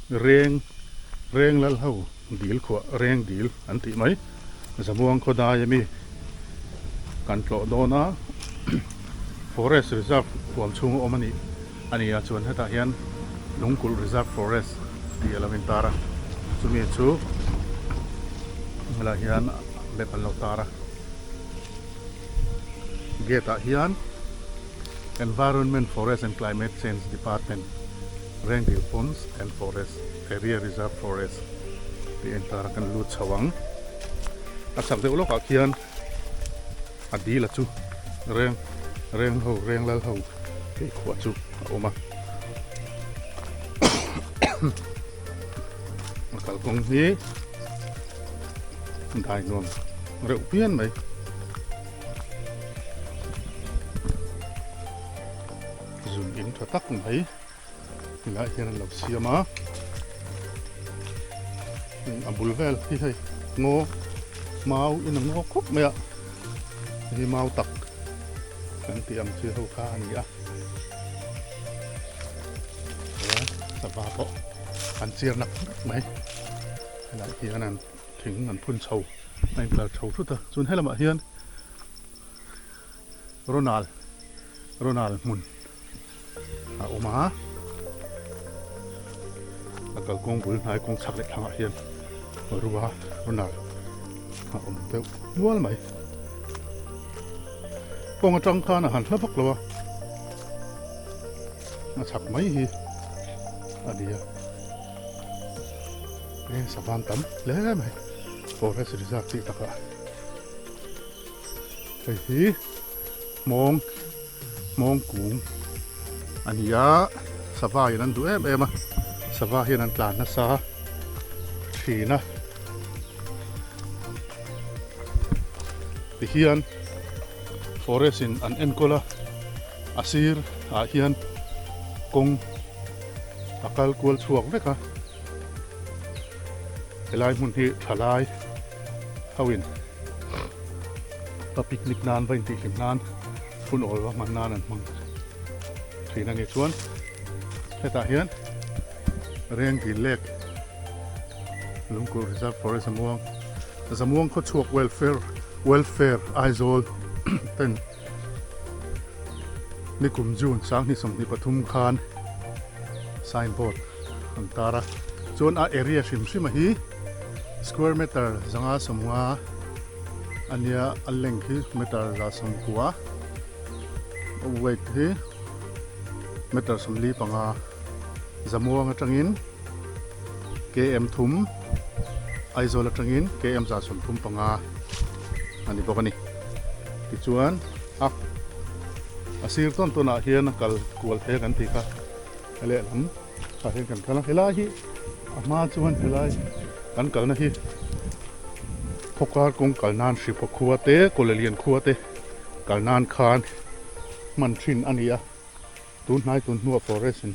Reng Reng lal ho dil khuah Reng dil an tih mai Zamuang khaw dai ami kan tlawh dawn a Forest Reserve huam chhung a awm a nih a ni a chuan hetah hian Lungkulh Reserve Forest tih a lo intar a chumi chu helaiah hian map an lo tar a gate ah hian Environment Forest and Climate Change Department Rengdil Ponds and Forest Area Reserve Forest tih a intar a kan lut chho ang a chak deuh lawkah khian a dil a chu reng reng ho reng lal ho tih khuah chu a awm a a kalkawng hi dai nuam reuh phian mai. Zun in tha tak mai tilai hian an lo siam a a bul vel hi hei ngaw mau in a ngaw khawp mai a hei mau tak kan tih ang chi ho kha a ni a sava pawh an chiar nak nak mai helai hian an thing an phun chho a intlar chho thut a chuan helamah hian Ronald Ronald hmun a awm a a kalkawng bul hnai kawng chhak leh thlangah hian rua Ronald a awm deuh nual mai kawng atang khan a han hla vak lo a a chhak mai hi a ni a e savan tam hle mai forest reserve tih takah. Hei hi hmawng hmawng kung a ni a sava in an duh em em a sava hian an tlan nasa thin a tihian forest in an enkawl a a sir ah hian kawng a kal kual chhuak vek a helai hmun hi thalai ho in va picnic nan va intihhlim nan hun awl va hman nan an hmang thin a ni chuan hetah hian Rengdil Lake Lungkulh Reserve Forest Zamuang Zamuang khawchhuak Welfare Welfare Aizawl ten nikum June 2023 khan signboard an tar a chuan a area hrim hrim a hi square meter 550 a nia a length hi meter 190 a weight hi meter 45 Zamuang atangin km thum Aizawl atangin km 135 a ni bawk a ni tichuan a a sir tawn tawn ah hian a kal kual thei a kan tih kha a lehlam ah hian kan kal a helai hi a hma chuan helai kan kalna hi khawkar kawng kal nan hriphaw khua te kawlelian khua te kal nan khan hman thin a ni a tun hnai tun hnuah forest in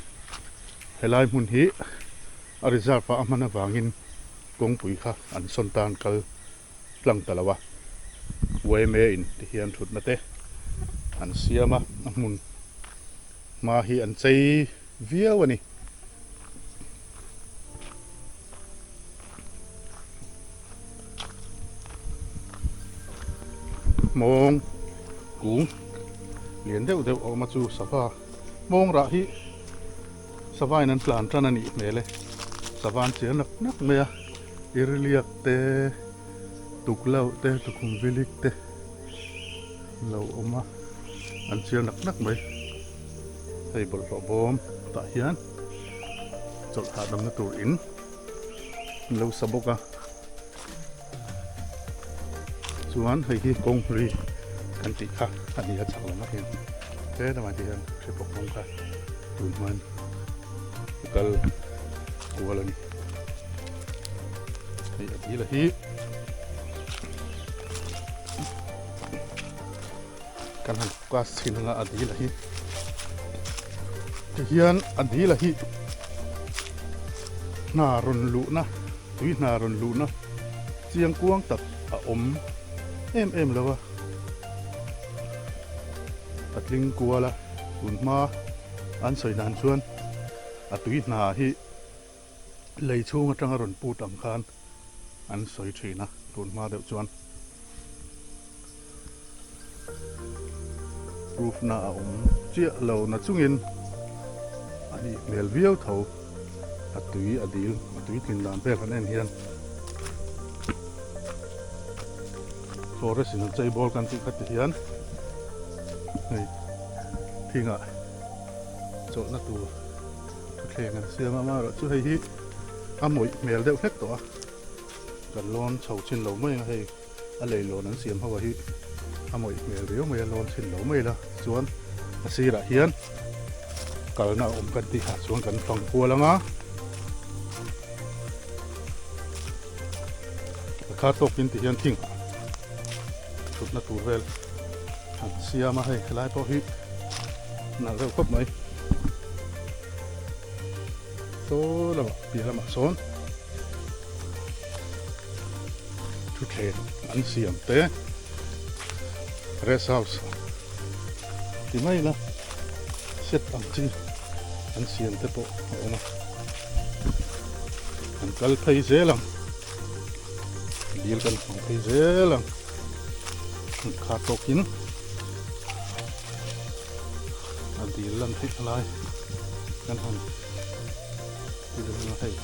helai hmun hi a reserve ah a hman avangin kawngpui kha an sawn tan kal tlang ta lo a yma in ti hian thutna te an siam a a hmun hma hi an chei viau a ni. Hmawng kung lian deuh deuh a awm a chu sava hmawng rah hi sava in an tlan tan a nih hmel e sava an chiar nak nak mai a. Iriliak te, tukloh te, tukhum vilik te lo awm a, an chiar nak nak mai. Hei bawlhhlawh bawm tah hian chawlh hahdamna tur in an lo sa bawk a, chuan hei hi kawng ri kan tih kha a ni a chak lamah hian he lamah te hian hrepawh kawng kha tun hman a kal kual a ni. Hei a dil a hi kan han class chhin anga a dil a hi tihian a dil a hi hna rawn luhna tui hna rawn luhna chiang kuang tak a awm em em lo a a tling kual a tun hma an sawi dan chuan a tui hna hi. Lei chhung atanga rawn put ang khan an sawi thin a, tun hma deuh chuan proof na a awm chiah lo na chungin a nih hmel viau tho a tui a dil a tui tlin dan vel han en hian forest in an chei bawl kan tih kha ti hian hei thingah chawlhna tur. Thutthleng an siam a, amaherawhchu hei hi a mawih hmel deuh hlek tawh a, kan lawn chho chin lo mai ang a hei a leilawn an siam ho a hi a mawih hmel riau mai a lawn chin lo mai la chuan a sirah hian kalna a awm kan tih ah chuan kan fang kual ang a a kha tawkin ti hian thing thutna tur vel an siam a hei helai pawh hi nalh reuh khawp mai saw lamah piah lamah sawn thutthleng an siam te rest house ti mai ila set ang chi an siam te pawh a awm a an kal phei zel ang. Dil kan hmang phei zel ang kha tawkin a dil lan theih a lai kan han ti dawn a hei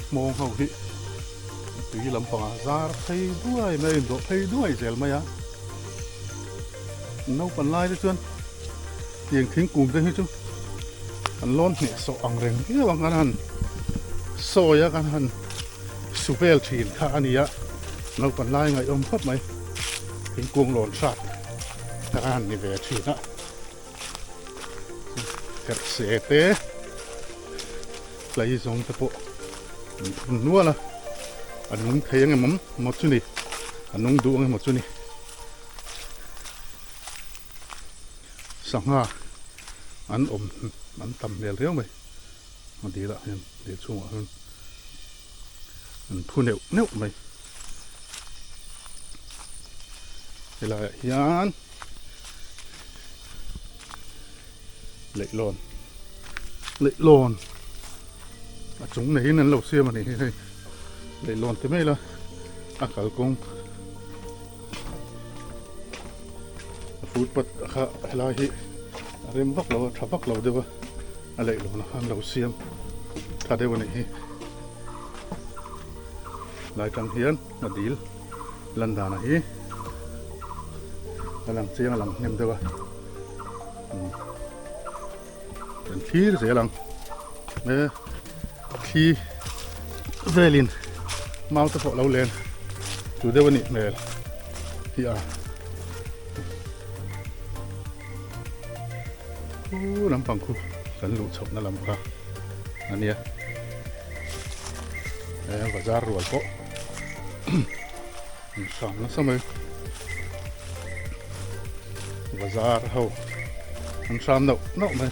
hmawng ho hi tui lampangah zar phei duai mai a indawh phei duai zel mai a naupan lai te chuan tiang thingkung te hi chu kan lawn hneh sawh ang reng viau ang kan han sawi a kan han su vel thin kha a ni a naupan lai ngaihawm khawp mai thingkung lawn hrat kha a han ni ve thin a herhse te hlei zawng te pawh an phun nual a a nung thei ang em maw chu ni a nung duh ang emaw chu ni. Sangha an awm an tam hmel riau mai a dil ah hian dil chhungah hian an phu neuh neuh mai helai ah hian leihlawn leihlawn a chung neiin an lo siam a ni hi hei leihlawn ti mai ila a kalkawng. A footpath kha helai hi a rem vak lo a tha vak lo deuh a a leihlawn a an lo siam tha deuh a nih hi lai tang hian a dil lan dan hi a lang chiang a lang hnem deuh a kan thlir zel ang e thli velin mau te pawh lo len tu deuh a nih hmel hi a khu lampang khu kan luh chhohna lam kha a nia e bazar rual pawh an hrang nasa mai bazar ho an hram nauh nauh mai.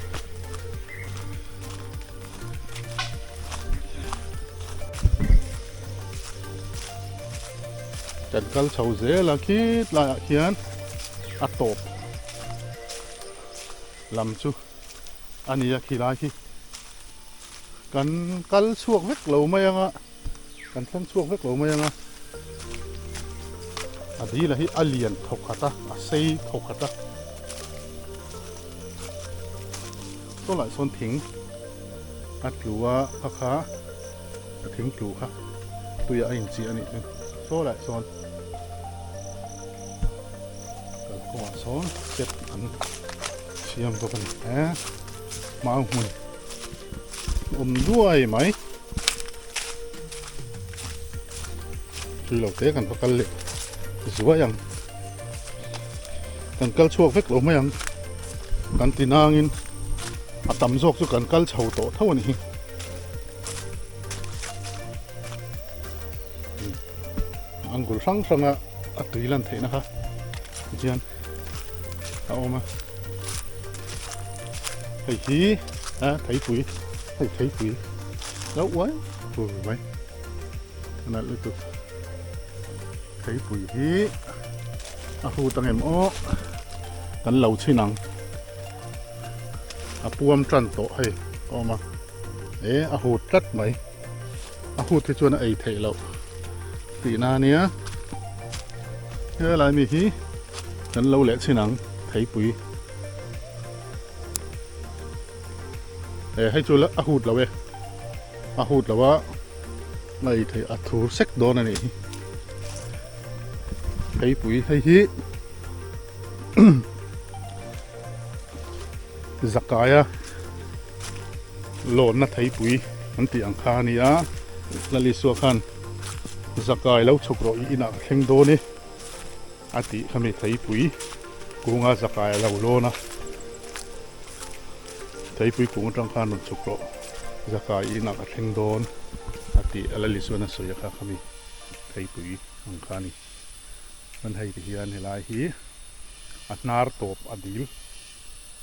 Kan kal chho zel a khit laiah khian a tawp lam chu a ni a khilai khi kan kal chhuak vek lo mai ang a kan thleng chhuak vek lo mai ang a a dil a hi a lian thawk khat a a sei thawk khat a. Saw lah sawn thing a tlu a kha kha a thing tlu kha tuiah a inchih a nih chu saw lah sawn kalkawngah sawn step an siam bawk a ni he mau hmun awm duai mai tui lo te kan va kal leh zuai ang. Kan kal chhuak vek lo mai ang. Kan ti nangin a tam zawk chu kan kal chho tawh tho a ni hi. Angle hrang hranga a tui lan theihna kha tihian a awm a. Hei hi a theipui hei theipui lo uai tur mai a nalh lutuk. Theipui hi a hut ang em aw kan lo chhin ang a puam tan tawh hei a awm a e a hut tlat mai. A hut hi chuan a ei theih loh tihna a nia. Helai mi hi kan lo leh chhin ang theipui. E hei chu a hut lo e. A hut lo a a ei theih a thur sek dawn a nih hi. Theipui hei hi Zakaia lawnna theipui an tih ang kha a ni a, Lalisua khan Zakai lo chhuk rawh i inah ka thleng dawn e a tih kha mi theipui kunga Zakai a lo lawn a, theipui kung atang khan rawn chhuk rawh Zakai i inah ka thleng dawn a tih a Lalisuan a sawi a kha kha mi theipui ang kha a ni. Chuan hei ti hian helai hi a hnar tawp a dil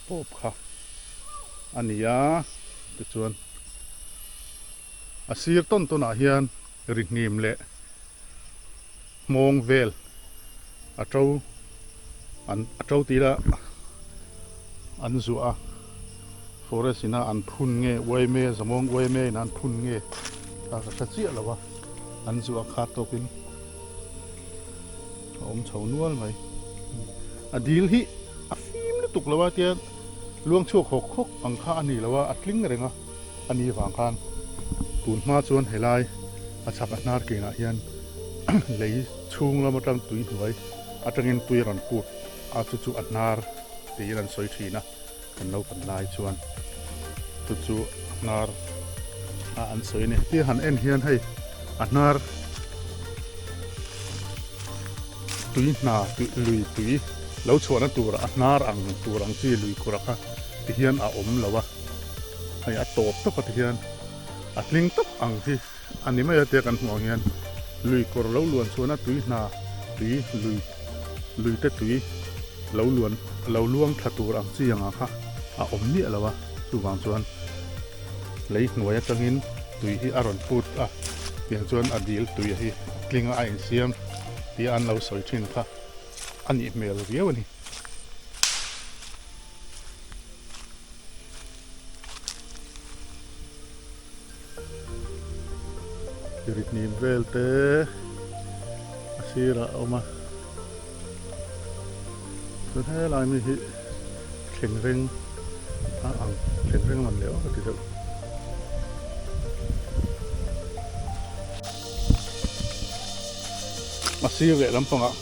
tawp kha a ni a, tichuan a sir tawn tawn ah hian ri hnim leh hmawng vel a to an a to tih ila an zuah a forest ina an phun nge uaime zamawng uaime in an phun nge kha ka hre chiah lo a an zuah kha tawkin. A awm chho nual mai. A dil hi a fim lutuk lo a tia luang chhuak hawk hawk ang kha a ni lo a, a tling reng a, a ni vang khan tun hma chuan helai a chhak a hnar kenah hian lei chhung lam atang tui hnuai atangin tui a rawn put a, chu chu a hnar tiin an sawi thin a, kan naupan lai chuan chu chu a hnar a an sawi a ni. Tia han en hian hei a hnar tui hna lui tui lo chhuahna tur a hnar ang tur ang chi lui kura kha ti hian a awm lo a, hei a tawp tawp a ti hian a tling tawp ang hi a ni mai a tia kan hmuh ang hian lui kawr lo luan chhuahna tui hna tui lui lui te tui lo luan lo luang thla tur ang chi anga kha a awm miah lo a chuvang chuan lei hnuai atangin tui hi a rawn put a tiang chuan a dil tui hi a tling a a insiam tih an lo sawi thin kha a nih hmel viau a ni. Rit hnim vel te a sirah a awm a chuan helai mi hi thleng reng a ang thleng reng man leh awk a ti deuh. A sir leh lampangah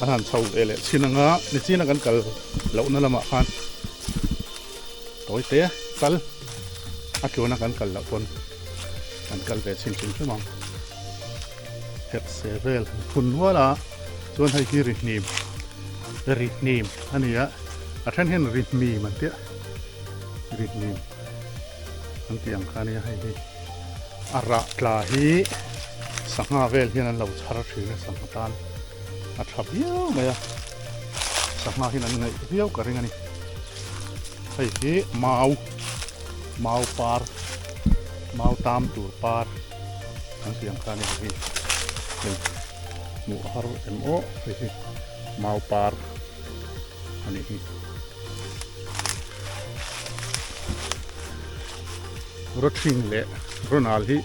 an han chho ve leh chin anga nichina kan kal lohna lamah khan tawi te kal a tluana kan kal loh pawn kan kal ve chhin hrim hrim ang herh se vel han phun nual a chuan hei hi ri hnim ri hnim a ni a a then hian ri hnim an tia ri hnim an tih ang kha a nia hei hi a rah tla hi sangha vel hian an lo chhar thin a sangha tan a tha viau mai a sangha hian an ngaih viau ka ring a ni hei hi mau mau par mau tam tur par an tih ang kha a ni hei hi hei hmuh a har em aw hei hi mau par a nih hi. Rawthing leh Ronald hi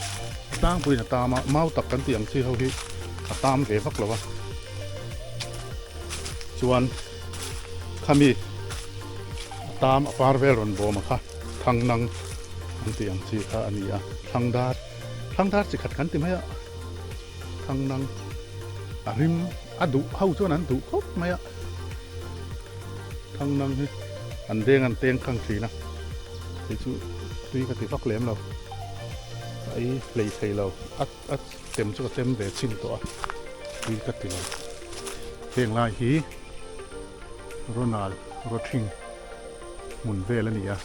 a tlangpuiin a tam a, mau tak kan tih ang chi ho hi a tam ve vak lo a. Chuan khami a tam a par vel rawn bawm a kha thangnang an tih ang chi kha a ni a, thlangdar thlangdar chi khat kan ti mai a, thangnang a rim a duh ho chuan an duh khawp mai a. Thangnang hi an deng an teng khang thin a, kei chu tui ka ti vak lem lo, ka ei hlei thei lo, a a tem chu ka tem ve chhin tawh a, tui ka ti lo. Heng lai hi Ronald Rawthing hmun vel a ni a,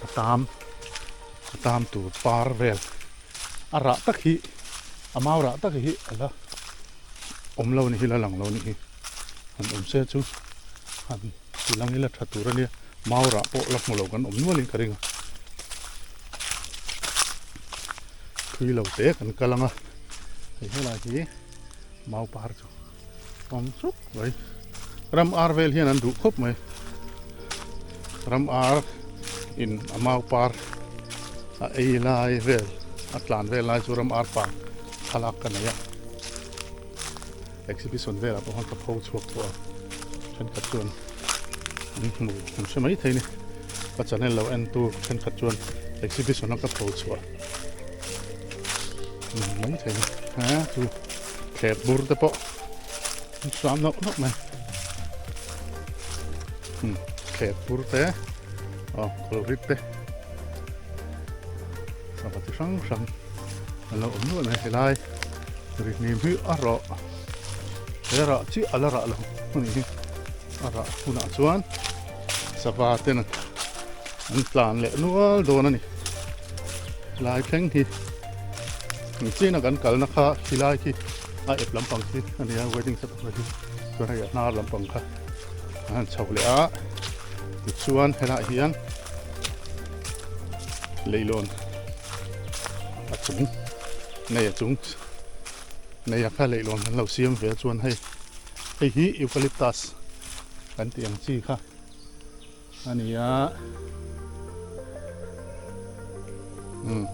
a tam a tam tur par vel a rah tak hi a mau rah tak hi a la awm lo a ni hi la lang lo a ni hi. Han awm se chu han ti lang ila tha tur a nia mau rah pawh la hmu lo kan awm nualin ka ring a thui lo te kan kal ang a hei helai hi mau par chu awm chuk mai ram ar vel hian an duh khawp mai ram ar in a mau par a ei lai vel. A tlan vel lai chu ram arpa thlalak ka nei a. Exhibition velah pawh khan ka pho chhuak tawh a, thenkhat chuan an hmu an hre mai thei a ni. Ka channel lo en tu thenkhat chuan exhibition a ka pho chhuah an hmu mai thei a ni. He chu thler bur te pawh an hram nauh nauh mai. Hmm thler bur te aw kawlrit te sava chi hrang hrang an lo awm nual mai helai. Ri hnim hi a rah he rah chiah a la rah lo a nih hi a rah hunah chuan sava ten an tlan leh nual dawn a ni helai thleng hi ni chin a kan kalna kha khilai khi a ep lampang khi a ni a wedding set up na khi chuan hei a hnar lampang kha an han chho leh a tichuan helaiah hian leilawn a chung. Nei a chung nei a kha leihlawn kan lo siam ve chuan hei hei hi eucalyptus kan tih ang chi kha a ni a umm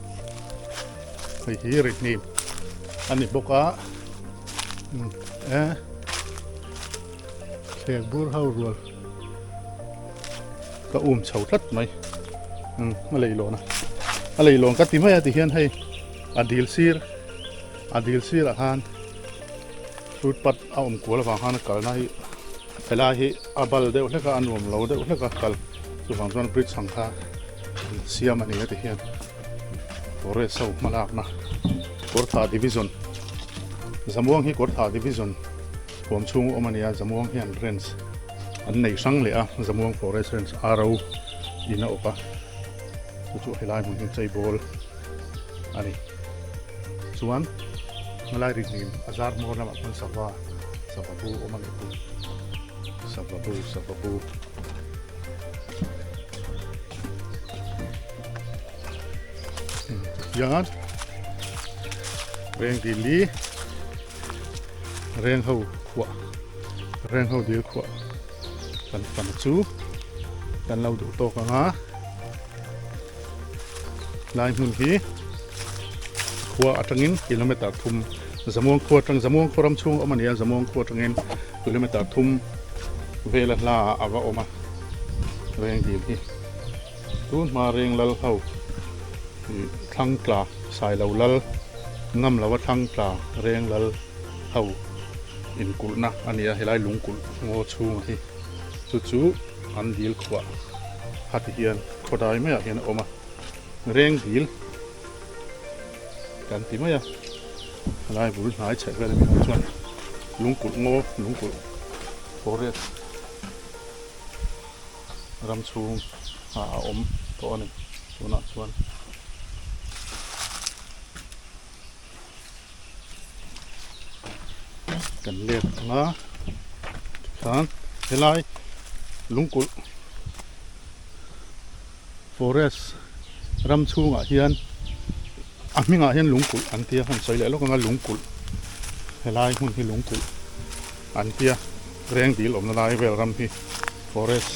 hei hi rihnim a ni bawk a umm e thlek bur ho rual ka um chho tlat mai umm a leihlawn a a leihlawn ka ti mai a ti hian hei. A dil sir a dil sirah khan footpath a awm kual avang khan a kalna hi helai hi a bal deuh hlek a a nuam lo deuh hlek a kal chuvang chuan bridge ang kha an siam a ni a ti hian forest ho hma lakna Kawrthah division Zamuang hi Kawrthah division huam chhung a awm a ni a Zamuang hian ranch an nei hrang leh a Zamuang forest ranch ro in a awp a chu chu helai hmun hi cheibawl. a ni. Chuan helai ri hnim a zar hmawr lamah khuan sava sava bu awm a nih chu. Sava bu sava bu. Hian reng dil hi reng ho khuah reng ho dil khuah kan fan chu kan lo duh tawk ang a. Lai hmun hi khua atangin kilometer thum Zamuang khua atang Zamuang khaw ram chhung a awm a ni a Zamuang khua atangin kilometer thum vela hla ah a va awm a reng dil hi tun hma reng lal ho ih thlang tla sailo lal ngam lova thlang tla reng lal ho inkulhna a ni a helai lungkulh ngaw chhunga hi chu chu an dil khuah kha ti hian Khawdai maiah hian a awm a, reng dil kan ti mai a, helai bul hnai chheh vel ami ho chuan lungkulh ngaw lungkulh forest ram chhung ah a awm tawh a ni tunah chuan. Kan let ang a tikhan helai lungkulh forest ram chhungah hian a hmingah hian lungkulh an tia han sawi leh lawk ang a lungkulh helai hmun hi lungkulh an tia reng dil awmna lai vel ram hi forest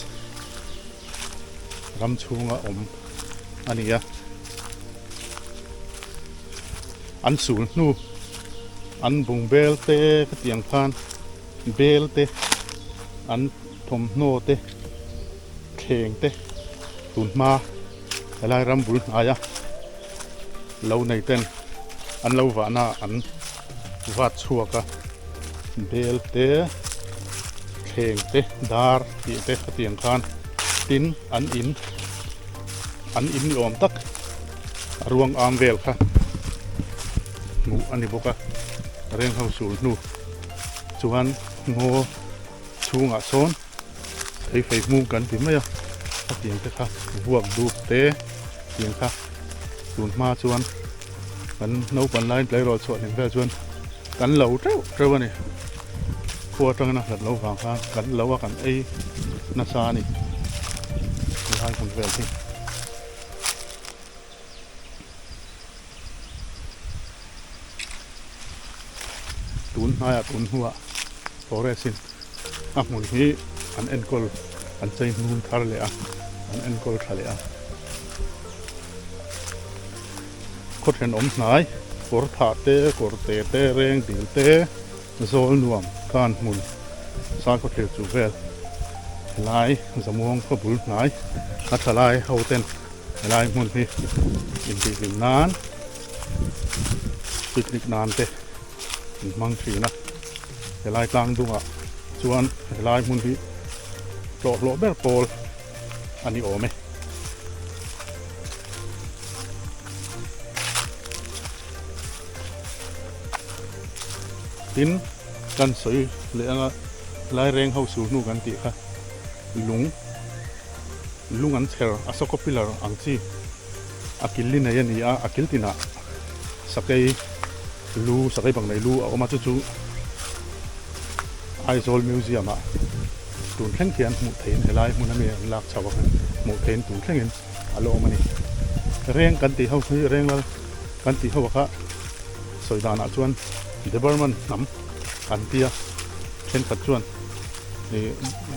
ram chhunga awm a ni a. An sul hnu an bung bel te khatiang khan bel te an thawmhnaw te thleng te tun hma helai ram bul hnaia lo nei ten an lo vahna an vat chhuak a bel te thleng te dar tih te khatiang khan tin an in an in ni awm tak a ruang am vel kha hmuh a ni bawk a reng ho sul hnu chuan ngaw chhungah sawn thei fei hmung kan ti mai a a tiang te kha vuak dup te tiang kha tun hma chuan kan naupang laiin tleirawl chhuah hlim vel chuan kan lo teuh teuh a ni khua atangin a hlat lo vang khan kan lo a kan ei nasa a ni helai hmun vel hi. Tun hnaiah tun hnuah forest in a hmun hi an enkawl an chei hnung thar leh a an enkawl tha leh a. Khaw thenawm hnai kawr thah te, kawr te te, reng dil te, zawl nuam kan hmun sakhaw thlir chu vel helai Zamuang khaw bul hnai a thalai ho ten helai hmun hi intihhlim nan picnic nan te an hmang thin a, helai tlang dungah chuan helai hmun hi tlawhhlawh ber pawl a ni awm e. Tin, kan sawi leh anga lai reng ho sur hnu kan tih kha lung lung an chher a sawkaw pillar ang chi a kil li nei a ni a, a kil tinah sakei lu sakei bang nei lu a awm a chu chu Aizawl Museum ah tun thleng khian hmuh theihin helai hmun ami an lak chho a khan hmuh theihin tun thlengin a la awm a ni. Reng kan tih ho hi reng lal kan tih ho a kha sawi danah chuan Debarman hnam an tia thenkhat chuan ih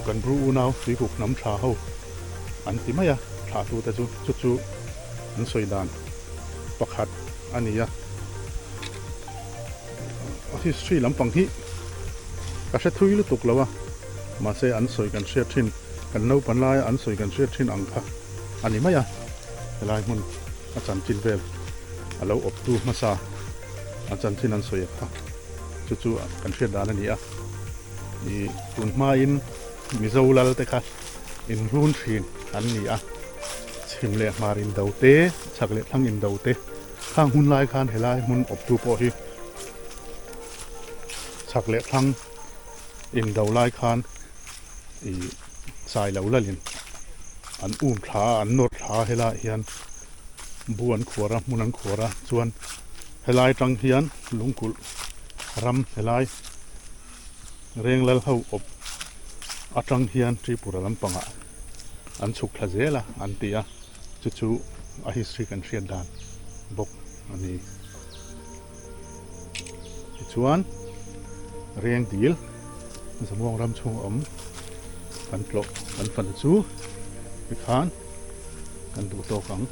kan Bru unau tuikuk hnam tha ho an ti mai a thlahtute chu chu chu an sawi dan pakhat a ni a. History lampang hi ka hre thui lutuk lo a, mahse an sawi kan hriat thin, kan naupan laia an sawi kan hriat thin ang kha a ni mai a, helai hmun a chanchin vel a lo awptu hmasa a chanchin an sawi kha chu chu kan hriat dan a ni a, ih tun hmain Mizo lal te kha inrun thin an ni a, chhim leh hmar indo te, chhak leh thlang indo te. Khang hun lai khan helai hmun awptu pawh hi chhak leh thlang indo lai khan ih chai lo lalin an um thla a, an nawr thla a helaiah hian bu an khuar a, hmun an khuar a chuan helai atang hian lungkulh ram helai reng lal ho awp atang hian Tripura lampangah an chhuk thla zel a an ti a. Chu chu a history kan hriat dan bawk a ni. Tichuan reng dil Zamuang ram chhung awm kan tlawh kan fana chu tikhan kan duh tawk ang.